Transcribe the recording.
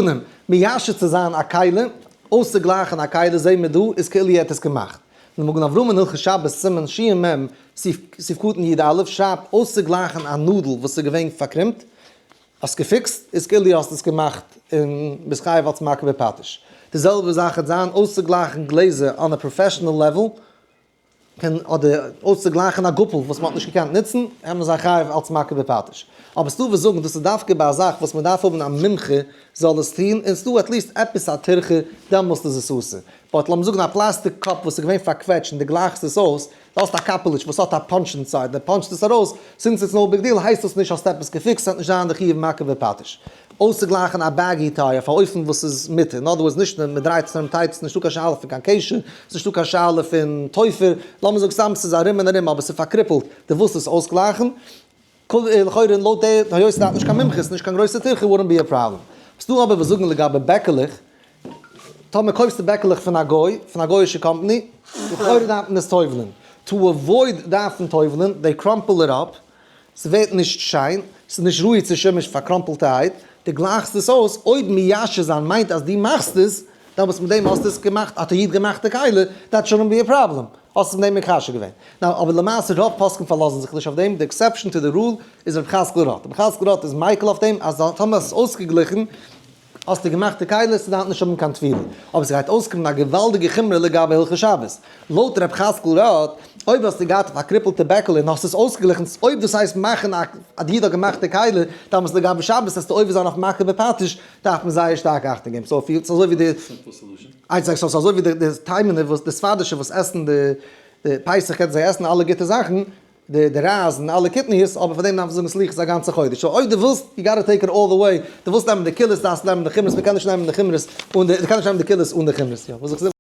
פנים, מיישב צו זיין א כלי, אויסצוגלייכן א כלי זעהן מיר דא איז כאילו ער האט עס געמאכט. דער מגן אברהם אין הלכות שבת סימן שמ, סעיף קטן יא שרייבט אויסצוגלייכן א נאדל וואס איז געווען פארקרומט, האסט געפיקסט, איז כאילו האסט עס געמאכט און ביסט חייב אלס מכה בפטיש. די זעלבע זאך וועט זיין אויסצוגלייכן גלעזער on a professional level, קען אדער אויסצוגלייכן א גאפל וואס מ'האט נישט געקענט נוצן, קען מען זיין חייב אלס מכה בפטיש. אבער ס'דא וואס זאגן דאס איז דווקא ביי א זאך וואס מ'דארף האבן א מומחה זאל עס טון, און ס'דא at least עפעס א טירחה, דעמאלסט איז עס אסור. but לאמיר זאגן א פלאסטיק cup וואס איז געווען פארקוועטשט און דו גלייכסט עס אויס, דו האסט א קאפעליטש וואס האט א punch inside, דו פאנטשסט עס ארויס, since it's no big deal הייסט דאס נישט האסט עפעס געפיקסט, ס'וועט נישט זיין די חיוב מכה בפטיש. אויסצוגלייכן א baggy tie אויף א אופן וואס איז מותר, אין other words נישט מען דרייט עס ארום tight, ס'איז נישטא קיין שאלה פון קיין קשר, ס'איז נישטא קיין שאלה פון תופר, לאמיר זאגן סתם ס'איז ארום און ארום אבער ס'איז פארקריפלט, דו ווילסט עס אויסגלייכן, לכאורה לויט די היות ס'דארף נישט קיין מומחיות, נישט קיין גרויסע טירחה wouldn't be a problem. ס'דא אבער וואס זאגן לגבי בעקעלעך, טאמער קויפסטו בעקעלעך פון א גוי, פון א גוי'אישע קאמפאני, לכאורה דארף מען עס טובל'ן, to avoid דארפן טובל'ן, they crumple it up, ס'ווערט נישט שיין, ס'איז נישט ראוי צו שימוש פארקראמפלטערהייט, דו גלייכסט עס אויס, אויב מיישב זיין מיינט אז דו מאכסט עס, דאן וואס מיט דעם האסטו עס געמאכט, האט א איד געמאכט די כלי, that shouldn't be a problem, האסט עס מיט דעם מקשר געווען. now, אבער למעשה רוב פוסקים פארלאזן זיך נישט אויף דעם, די exception to the rule איז רבי חזקאל ראטה, רבי חזקאל ראטה איז מיקל אויף דעם אז טאמער האסט עס אויסגעגליכן, האסטו געמאכט די כלי, ס'דארף נישט האבן קיין טבילה. אבער ס'גייט אויסקומען א געוואלדיגע חומרא לגבי הלכות שבת. לויט רב חזקאל ראטה, אויב האסטו געהאט א פארקריפלטע בעקעלע און האסט עס אויסגעגליכן, אויב דאס הייסט מאכן א א די איד האט געמאכט די כלי, דאמאלס לגבי שבת וועסטו עובר זיין אויף מכה בפטיש, דארף מען זייער שטארק אכטונג געבן. so ס'איז אזוי ווי די ס'איז אזוי ווי די תימנ'ער וואס די ספרדישע וואס עסן די פסח קענען זיי עסן אלע גוטע זאכן, די די רייז און אלע קטניות, אבער פאר דעם דארף מען זאגן סליחות א גאנצע חודש, so אויב דו ווילסט, you gotta take it all the way, דו ווילסט נעמען די קולות דארפסטו נעמען די חומרות, מען קען נישט נעמען די חומרות אן די, דו קענסט נישט נעמען די קולות אן די חומרות, יא, וואס איך זאג.